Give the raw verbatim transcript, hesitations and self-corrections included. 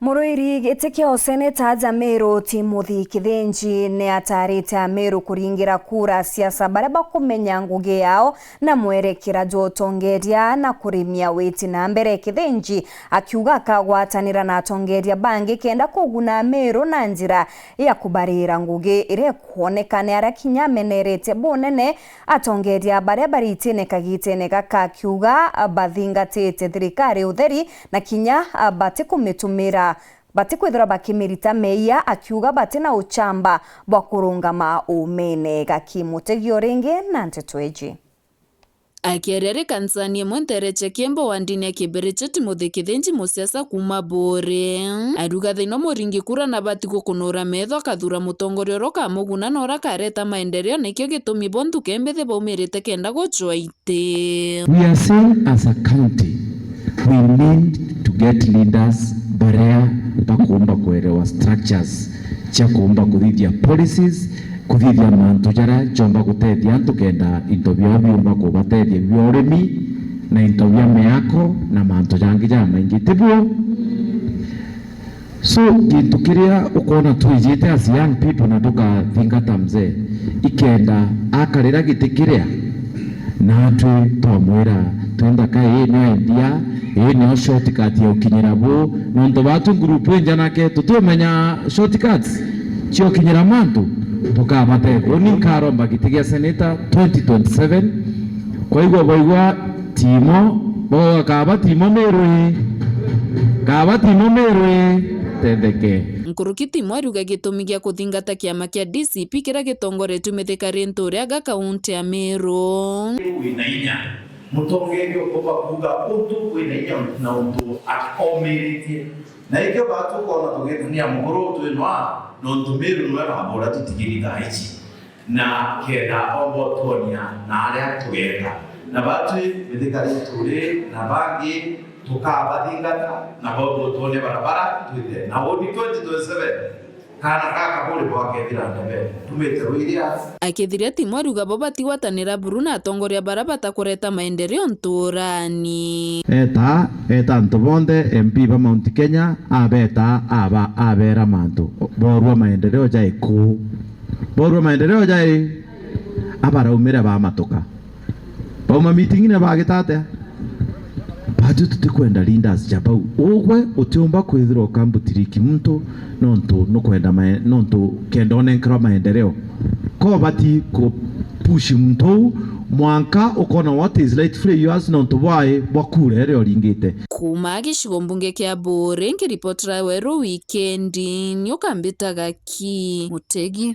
Murwiri giti kia useneta aja Meru Timothy Kithinji ni atarite Ameru kuringira kura siasa baria bakumenya ngugi yao na mwerekera jwa utongeria na kurimia witi na mbere. Kithinji akiuga akagwatanira na atongeria bangi kenda kuguna Ameru na njira ya kubarira ngugi iria ikwoneka ni aria kinya amenerete bunene atongeria baria bari itine kagitene gaka, akiuga bathingatite thirikari utheri na kinya batikumitumira, batikwithirwa bakimirita meeyia, akiuga batina uchamba bwa kurungama uumene. Gaki Mutegi o ringi na nteto iji. Akiaria ari kanisani imwe nteere cia Kiembo wandini ya Kibirichi, Timothy Kithinji, musiasa kuuma Buuri, ariuga thaino muringi kura nabati gukunura metho akathura mutongoria uria ukamuguna na uria akareta maendeleo, na ikio gitumi bo nthuke mbithi baumirite kenda gucwa iti. We are saying as a county, we need to get leaders baria bakuumba kuerewa structures cia kuumba kuthithia policies, kuthithia mantu jaria jomba gutethia antu kenda into biao biumba kubatethia bia urimi na into bia miako na mantu jangi jamaingi, tibuo? So, gintu kiria ukoona twijite as young people na tukathingata mzee, ikenda akarira giti kiria, natwi twamwira, twenda ka ii nio idea, ii nio shortcut ya ukinyira bu, nontu batwi group injanake tutiumenya shortcuts cia ukinyira mantu, tukabatethia. Uni nkaromba giti gia senator twenty twenty-seven, kwaigua baigua Timo, bo, kaba Timo Meru ii. Kaba Timo Meru ii. Tetheke. Nkuruki Timo ariuga gitumi gia kuthingata kiama kia D C P kiria gitongoretue Mithika Linturi aga kaunti ya Meru. Wina inya. Mutongeria ukumba kuuga untu wina inya na untu akomiritie. Na ikio batu ukoona tugitania mukuru twinwa, nontu Meru niwe baba uria tutigiri thaa ici. Na kenda omba utwonia na aria tugeta. Na batwi Mithika Linturi na bangi tukabathingata, na bomba utwonia barabara twite. Na uni twenty twenty-seven, kaana gaka buri bwakethira ndebe, tumite rwiria. Akithiria Timo ariuga bo batigwatanira buru na atongoria baria batakureta maendeleo nturani. Eta, eta antu bonthe, M P ba Mount Kenya, abeta, aba, abera mantu. Borua maendeleo jai kuu. Borua maendeleo jai, abaraumire bamatuka. Bauma meeting-ine bagita atia? Batwi tutikwenda leaders ja bau. Ugwe utiumba kwithirwa ukambutiriki muntu nontu nukwenda mae-, nontu kenda onenkerwa maendeleo. Ko bati ku push muntu uu, mwanka ukona what is rightfully yours nontu bwai bwa kura iria uringite. Kuuma gicigo mbunge kia Buuri, nkiripotera Weru Wikendi, ni ukambitaga ki Mutegi.